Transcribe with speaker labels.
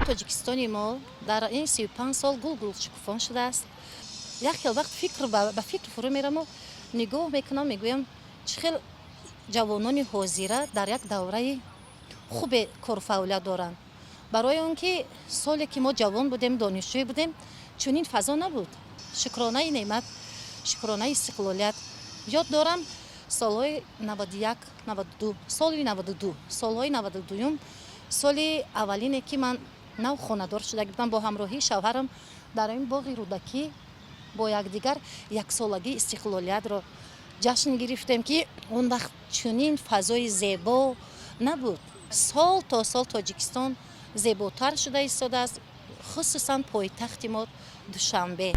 Speaker 1: Тоҷикистони мо дар ин 35 сол гул-гул шукуфон шудааст. Як хел вақт фикр ба фикр фурӯ мераму нигоҳ мекунам, мегӯям, чӣ хел ҷавонони ҳозира дар як давраи хубе кору фаъолият доранд, барои он ки соле ки мо ҷавон будем, донишҷӯй будем, чунин фазо набуд. Шукронаи неъмат, шукронаи истиқлолият. Ёд дорам, солҳои 91, 92, соли 92, солҳои 92-юм, соли аввалине ки ман нав хонадор шуда будам, бо ҳамроҳии шавҳарам дар ин боғи Рӯдакӣ бо якдигар яксолагии истиқлолиятро ҷашн гирифтем, ки он вақт чунин фазои зебо набуд. Сол то сол Тоҷикистон зеботар шуда истодааст, хусусан пойтахти мо Душанбе.